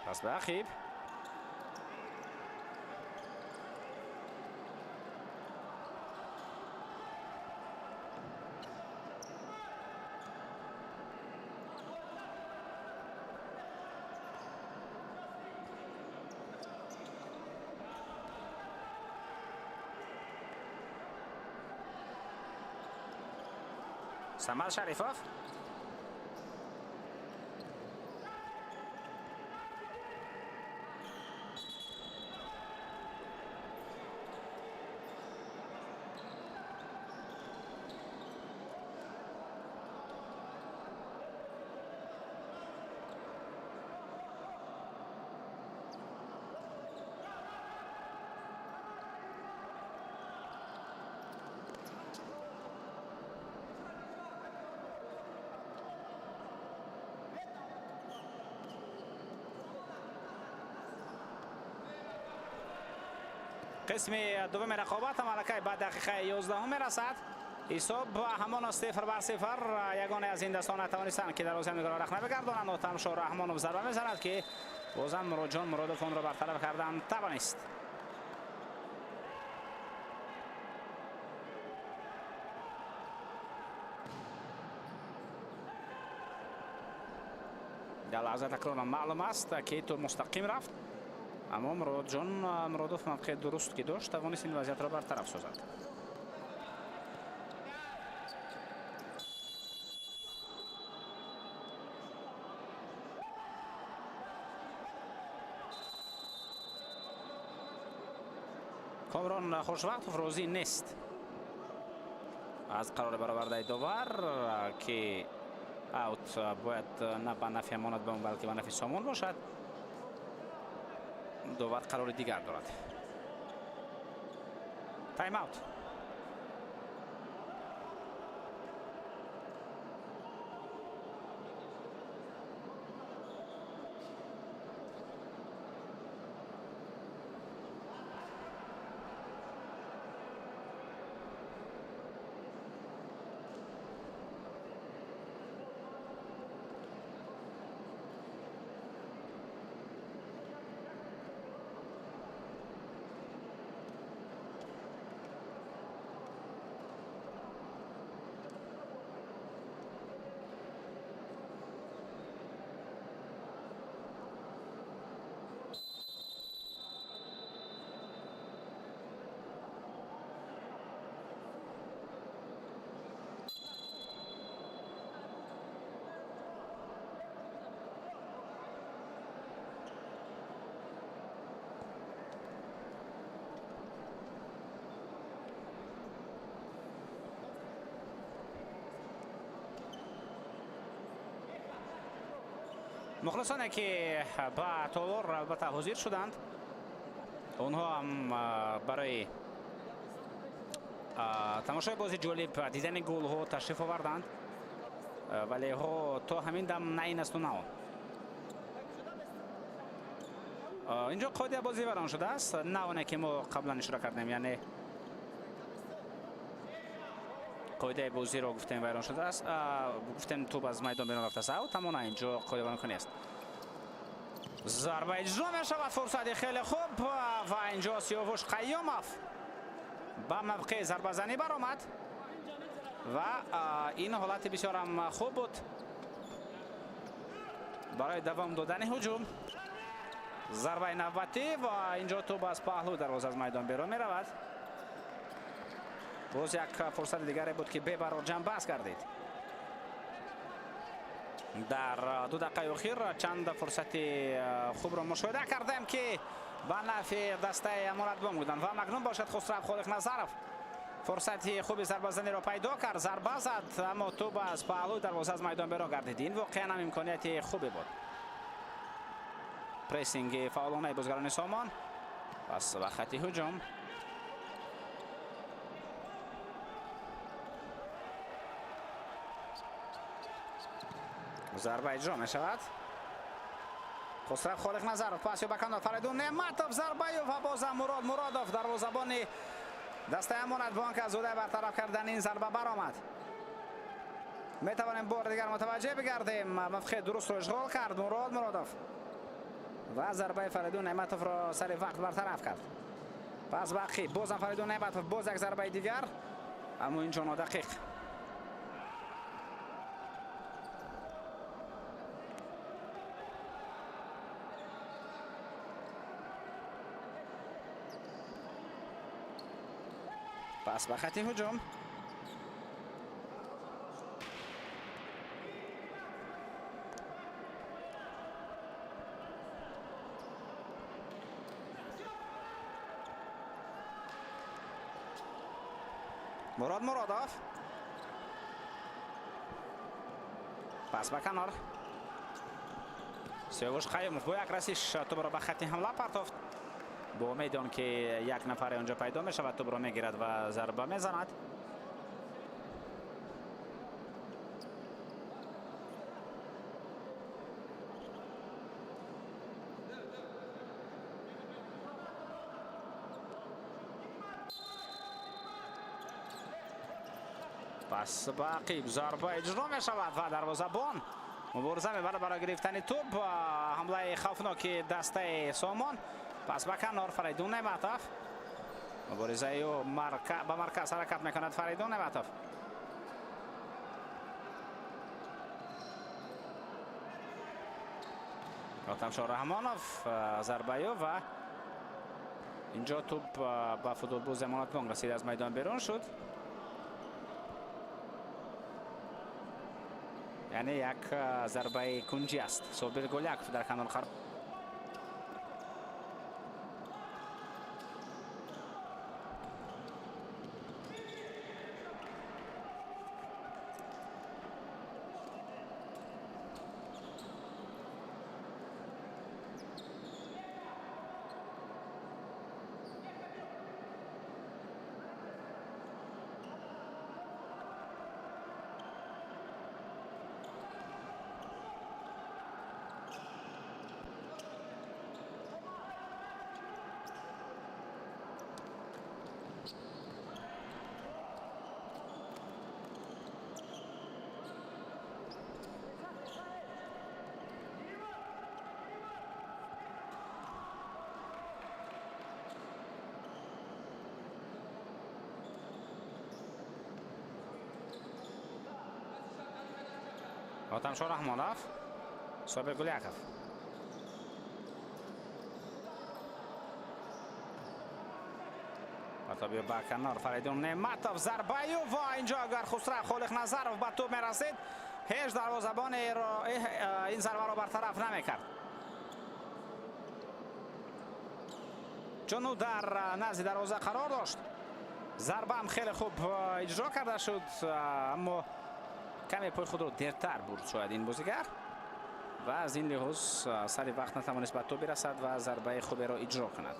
Пас ба ақиб. Самад Шарифов. Қисми дуввуми рақобат ҳам аллакай ба дақиқаи 11 мерасад. Ҳисоб ҳамон 0-0. Ягоне аз ин дастон натавонистанд, ки дарвозаи ҳамдигарро рахна бигардонанд. Отамшо Раҳмонов зарба мезанад, ки бозам Муроджон Муродов онро бартараф кардан тавонист. Дар лаҳза такрорам маълум аст, ки тӯб мустақим рафт, аммо Муроджон Муродов мавқеи дуруст ки дошт, тавонист ин вазъиятро бартараф созад. Комрон Хушвақтов розӣ нест аз қарори баровардаи довар, ки аут бояд на ба нафъи Амонатбонк, балки ба нафъи Сомон бошад. Довар қарори дигар дорад. Тайм-аут. Мухлисоне, ки ба толор албатта ҳозир шуданд, онҳо ҳам барои тамошои бози ҷолиб, дидани голҳо ташриф оварданд, вале ҳо то ҳамин дам на ин асту на он. Инҷо қоидаи бозӣ вайрон шудааст, на оне ки мо қаблан ишора кардем, яъне қоидаи бозиро гуфтем вайрон шудааст, гуфтем тӯб аз майдон берун рафтааст, аут, аммо на, инҷо қоида вайронкунӣ аст. Зарба иҷро мешавад, фурсати хеле хуб, ва инҷо Сиёвуш Қайёмов ба мавқеи зарбазанӣ баромад ва ин ҳолати бисёрам хуб буд барои давом додани ҳуҷум. Зарбаи навбатӣ ва инҷо тӯб аз паҳлӯ дарвоза аз майдон берун меравад. Боз як фурсати дигаре буд, ки бебарор ҷамъбаст гардид. Дар 2 дақиқаи охир чанд фурсати хубро мушоҳида кардем, ки ба нафъи дастаи Амонатбонк буданд, ва макнун бошад Хусрав Холиқназаров фурсати хуби зарбазаниро пайдо кард, зарба зад, аммо тӯб аз паҳлӯи дарвоза аз майдон берун гардид. Ин воқеан ҳам имконияти хубе буд. Прессинги фаъолонаи бозигарони Сомон. Пас ба хати ҳуҷум. Зарба иҷро мешавад. Хусрав Холиқназаров пас ё ба канор, Фаридун Неъматов зарбаю ва бозам Мурод Муродов, дарвозабони дастаи Амонатбонк, аз ӯдаи бартараф кардани ин зарба баромад. Метавонем бори дигар мутаваҷҷеҳ бигардем. Мавқеи дурустро ишғол кард Мурод Муродов ва зарбаи Фаридун Неъматовро сари вақт бартараф кард. Пас ба ақиб бозам Фаридун Неъматов, боз як зарбаи дигар, аммо инҷо нодақиқ. Пас ба хати ҳуҷум. Мурод Муродов. Пас ба канор. Сиёвуш Қаюмов бо як расиш тӯбро ба хати ҳамла партофт. Бо умеди он ки як нафаре онҷо пайдо мешавад, тӯбро мегирад ва зарба мезанад. Пас ба ақиб зарба иҷро мешавад ва дарвозабон мубориза мебарад барои гирифтани тӯб. Ҳамлаи хавфноки дастаи Сомон. Пас ба канор, Фаридун Неъматов. Муборизаи ӯ ба марказ ҳаракат мекунад Фаридун Неъматов. Отамшо Раҳмонов зарбаи ӯ ва инҷо тӯб ба футболбози Амонатбонк расид, аз майдон берун шуд. Яъне як зарбаи кунҷӣ аст. Собир Гуляков дар канор қарор. Отамшо Раҳмонов, Собир Гуляков. Партоби ба канор, Фаридун Неъматов зарбаю ва инҷо агар Хусрав Холиқназаров ба тӯб мерасид, ҳеҷ дарвозабоне ин зарбаро бартараф намекард. Чун ӯ дар назди дарвоза қарор дошт. Зарбаам хеле хуб иҷро карда шуд, аммо каме пои худро дертар бурд шояд ин бозигар ва аз ин лиҳоз сари вақт натавонист ба тӯб бирасад ва зарбаи хуберо иҷро кунад.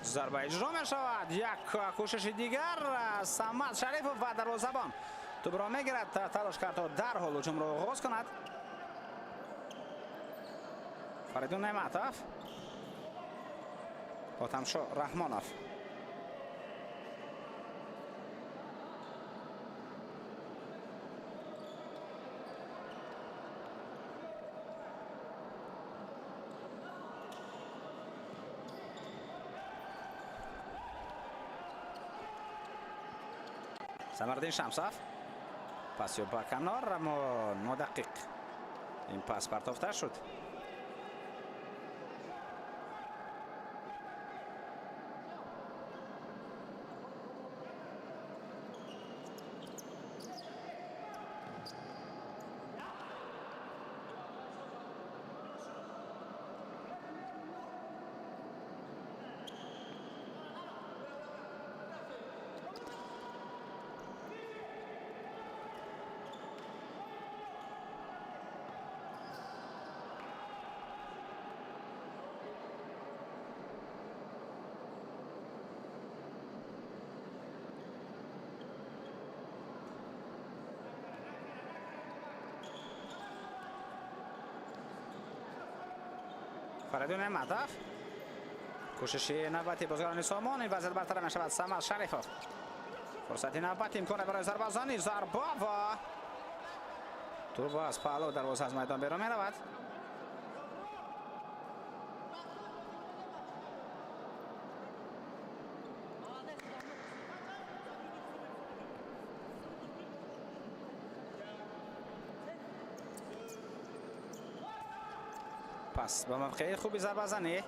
Зарба иҷро мешавад. Як кӯшиши дигар, Самад Шарифов ва дарвозабон тӯбро мегирад, талош кард то дарҳол ҳуҷумро оғоз кунад. Фаридун Неъматов, Отамшо Раҳмонов. Самардин Шамсов. Пас ё ба канор, аммо нодақиқ ин пас партофта шуд. Фаридун Неъматов. Кӯшиши навбати бозигарони Сомон, ин вазъият бартараф мешавад. Самад Шарифов. Фурсати навбати, имкон барои зарбазанӣ, зарба ва тӯб аз паҳлӯ дарвоза аз майдон берун меравад. Пас ба мавқеи хуби зарбазанӣ.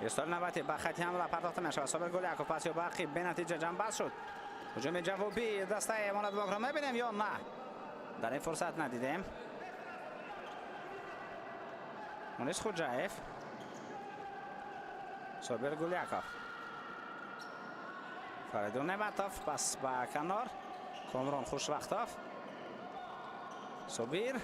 Ирсоли навбатӣ ба хати ҳамла пардохта мешавад. Собир Гуляков пас ё барқи бенатиҷа ҷамъбаст шуд. Ҳуҷуми ҷавобии дастаи Амонатбонкро мебинем ё на? Дар ин фурсат надидем. Мунис Хуҷаев. Собир Гуляков. Фаридун Неъматов пас ба канор. Комрон Хушвақтов. Собир.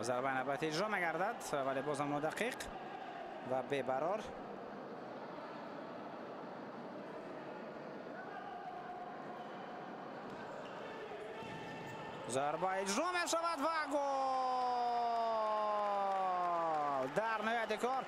Зарбаи навбатӣ иҷро мегардад, вале бозам нодақиқ ва бебарор. Зарба иҷро мешавад ва гол! Дар ниҳояти кор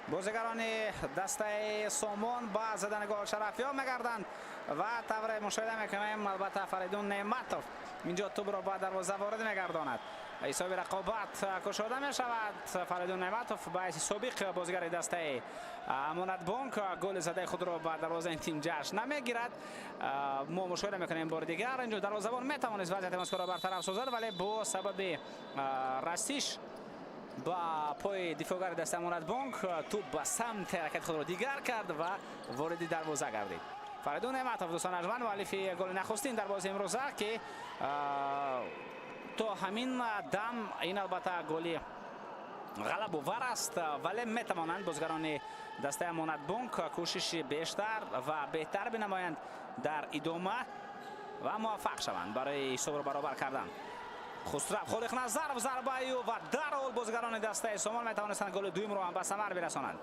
бозигарони дастаи Сомон ба задани гол шарафёб мегарданд ва тавре мушоҳида мекунем, албатта Фаридун Неъматов инҷо тӯбро ба дарвоза ворид мегардонад. Ҳисоби рақобат кушода мешавад. Фаридун Неъматов ба ҳайси собиқ бозигари дастаи Амонатбонк голи задаи худро ба дарвозаи тим ҷашн намегирад. Мо мушоҳида мекунем бори дигар инҷо дарвозабон метавонист вазъияти мазкурро бартараф созад, вале бо сабаби расиш ба пои дифоъгари дастаи Амонатбонк тӯб ба самти ҳаракати худро дигар кард ва вориди дарвоза гардид. Фаридун Неъматов, дӯстон арҷманд, муаллифи голи нахустин дар бозии имрӯза, ки то ҳамин дам ин албатта голи ғалабовар аст, вале метавонанд бозигарони дастаи Амонатбонк кӯшиши бештар ва беҳтар бинамоянд дар идома ва муваффақ шаванд барои ҳисобро баробар кардан. Хусрав Холиқназаров зарбаи ӯ ва дарҳол бозигарони дастаи Сомон метавонистанд голи дуюмро ҳам ба самар бирасонанд,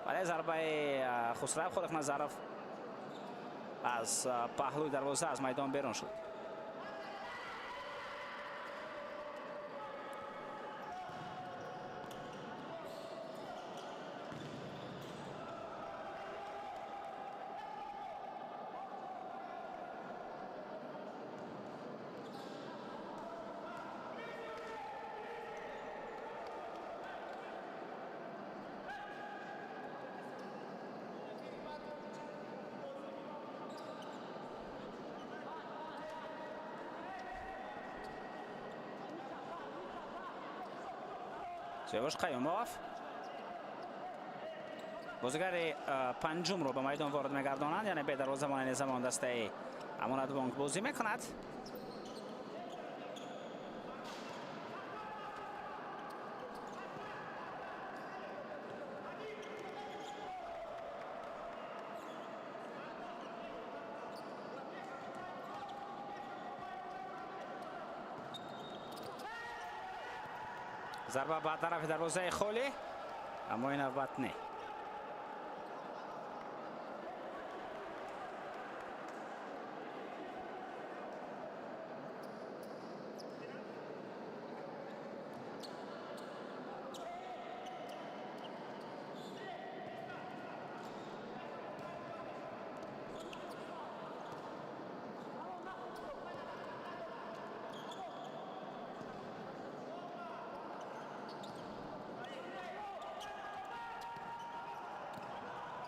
вале зарбаи Хусрав Холиқназаров аз паҳлӯи дарвоза аз майдон берун шуд. Сиёвуш Қаюмов бозигари панҷумро ба майдон ворид мегардонанд, яъне бедарвозабон айни замон дастаи Амонатбонк бозӣ мекунад. Зарба ба тарафи дарвозаи холӣ, аммо ин навбат не.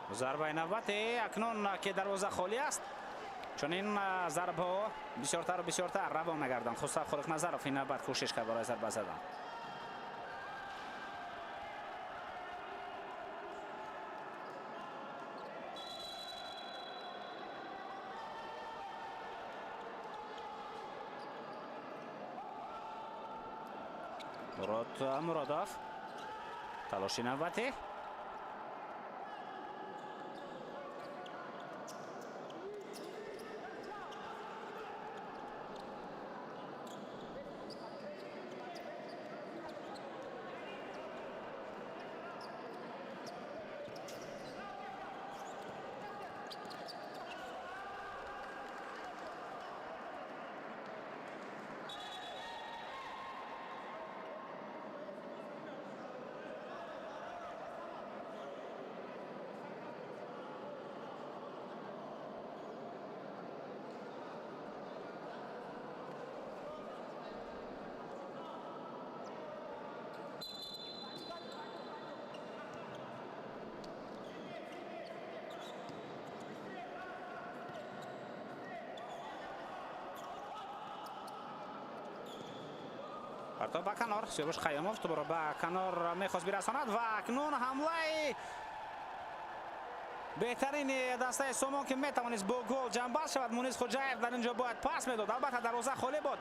Зарбаи навбатӣ акнун ки дарвоза холӣ аст, чунин зарбаҳо бисёртару бисёртар равон мегарданд. Хусрав Холиқназаров ин навбат кӯшиш кард барои зарба задан. Мурод Муродов талоши навбатӣ. Партоб ба канор. Сиёвуш Қайюмов тӯбро ба канор мехост бирасонад ва акнун ҳамлаи беҳтарини дастаи Сомон, ки метавонист бо гол ҷамъбаст шавад. Мунис Хоҷаев дар ин ҷо бояд пас медод. Албатта дарвоза холӣ буд.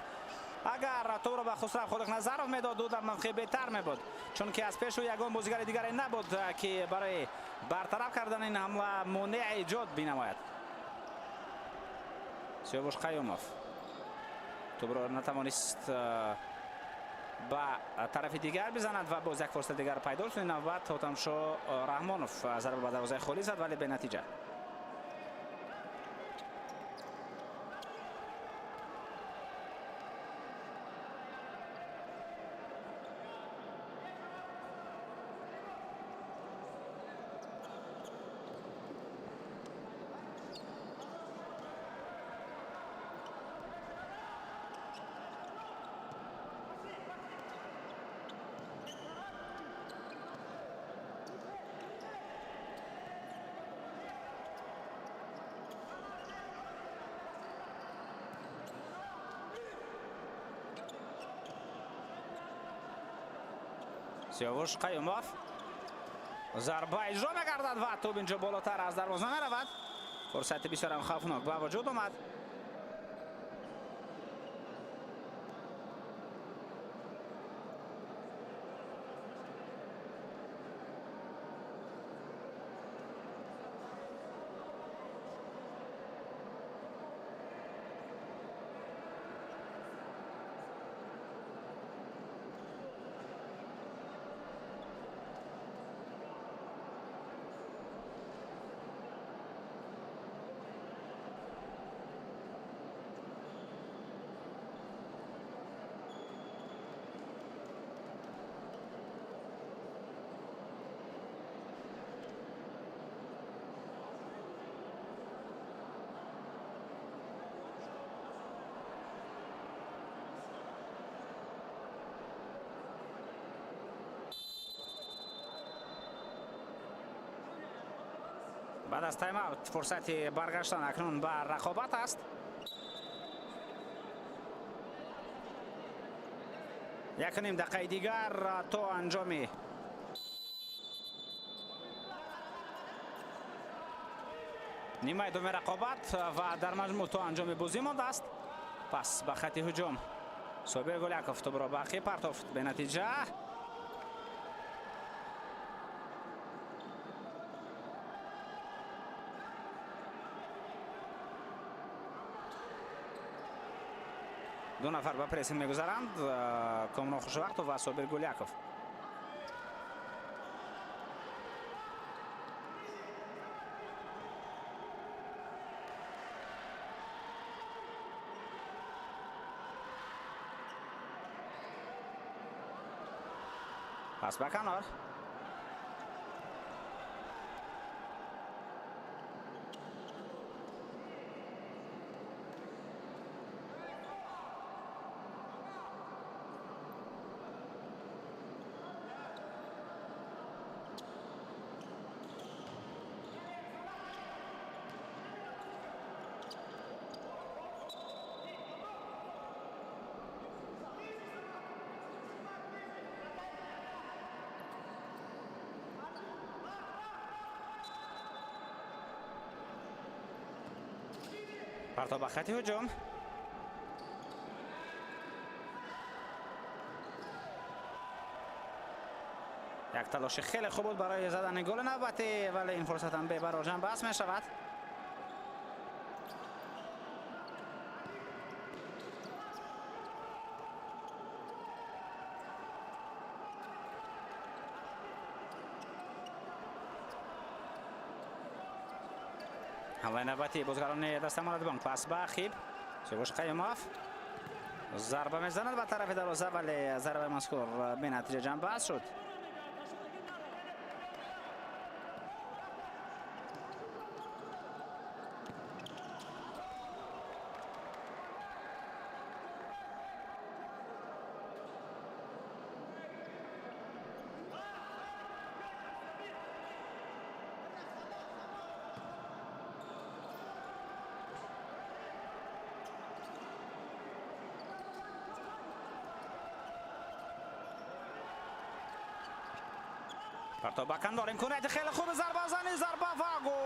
Агар тӯбро ба Хусрав Холиқназаров медод, ӯ дар мавқеи беҳтар мебуд, чунки аз пешу ягон бозигари дигаре набуд, ки барои бартараф кардани ин ҳамла монеа эҷод бинамояд. Сиёвуш Қайюмов тӯбро натавонист ба тарафи дигар бизанад ва боз як фурсати дигар пайдо шуд. Ин навбат Ҳотамшо Раҳмонов зарба ба дарвозаи холӣ зад, вале бенатиҷа. Сиёвуш Қайюмов зарба иҷро мегардад ва тӯб инҷо болотар аз дарвоза меравад. Фурсати бисёрам хавфнок ба вуҷуд омад. Баъд аз тайм-аут фурсати баргаштан акнун ба рақобат аст. 1.5 дақиқаи дигар то анҷоми нимаи дуюми рақобат ва дар маҷмӯъ то анҷоми бозӣ мондааст. Пас ба хати ҳуҷум Собир Гуляков тӯбро ба ақиб партофт, бенатиҷа. Ду нафар ба прессинг мегузаранд, Комрон Хушвақтов ва Собир Гуляков. Пас ба канор. Партоб ба хати ҳуҷум. Як талоши хеле хуб буд барои задани голи навбатӣ, вале ин фурсат ҳам бебарор ҷамъбаст мешавад. Ҳамлаи навбатӣ бозгарони даста Амонатбонк. Пас ба Хиб. Сиёвуш Қаюмов зарба мезанад ба тарафи дарвоза, вале зарбаи мазкур бенатиҷа ҷамъбаст шуд. Партоб ба канор, имконияти хеле хуби зарбазанӣ, зарба ва гол!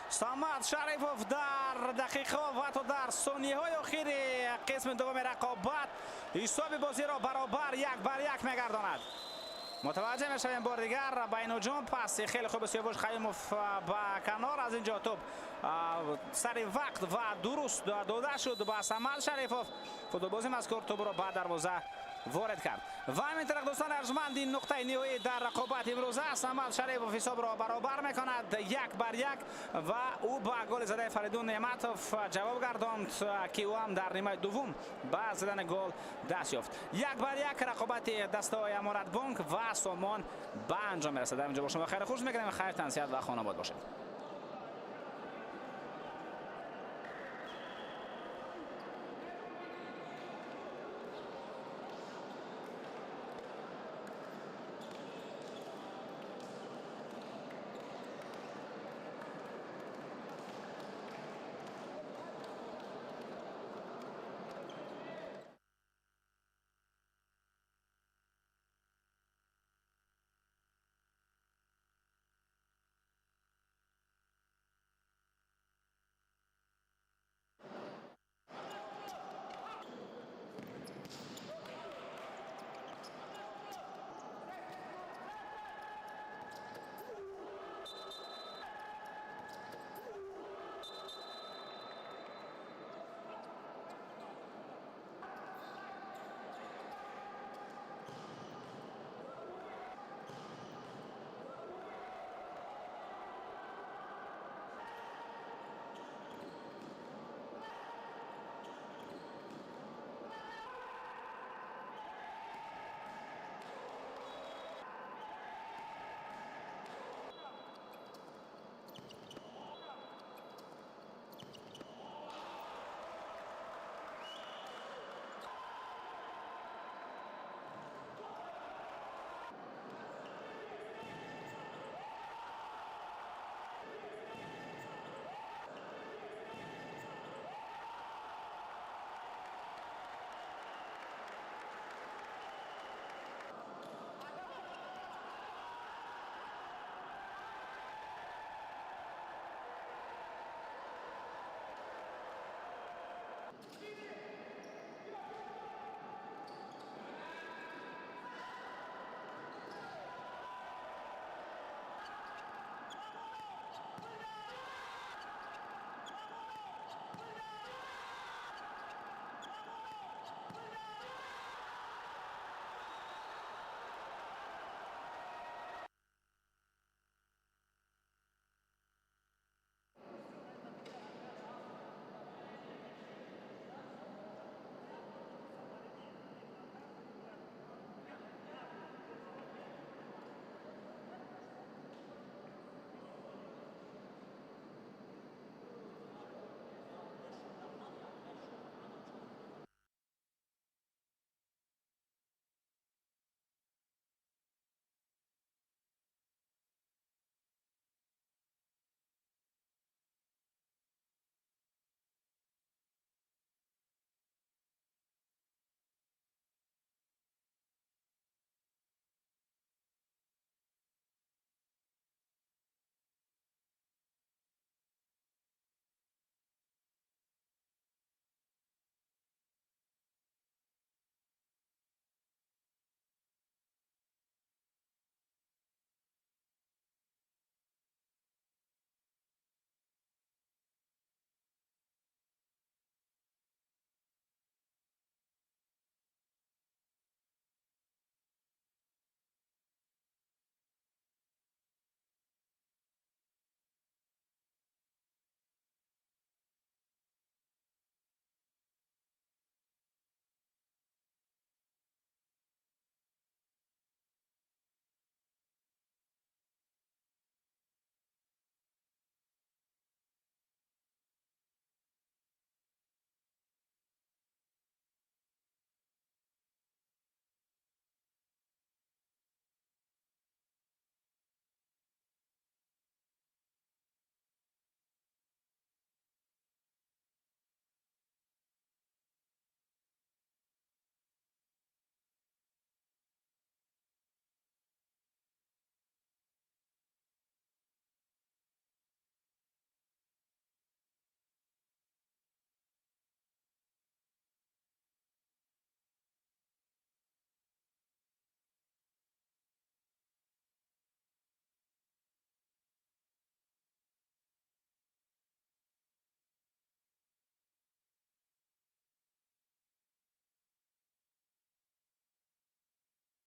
Самад Шарифов дар дақиқаҳо ва ҳатто дар сонияҳои охири қисми дуввуми рақобат ҳисоби бозиро баробар 1-1 мегардонад. Мутаваҷҷеҳ мешавем бори дигар ба ин ҳуҷум. Паси хеле хуби Сиёвуш Қаюмов ба канор, аз инҷо тӯб сари вақт ва дуруст дода шуд ба Самад Шарифов. Футболбози мазкур тӯбро ба дарвоза ворид кард. Ва ҳамин тариқ, дӯстони арҷманд, ин нуқтаи ниҳоӣ дар рақобат имрӯза. Самад Шарипов ҳисобро баробар мекунад 1-1 ва ӯ ба голи задаи Фаридун Неъматов ҷавоб гардонд, ки ӯ ҳам дар нимаи дуввум ба задани гол даст ёфт. 1-1 рақобати дастаҳои Амонатбонк ва Сомон ба анҷом мерасад. Дар инҷо бо шумо хайру хуш мекунем. Хайр, тансиҳат ва хонобод бошед.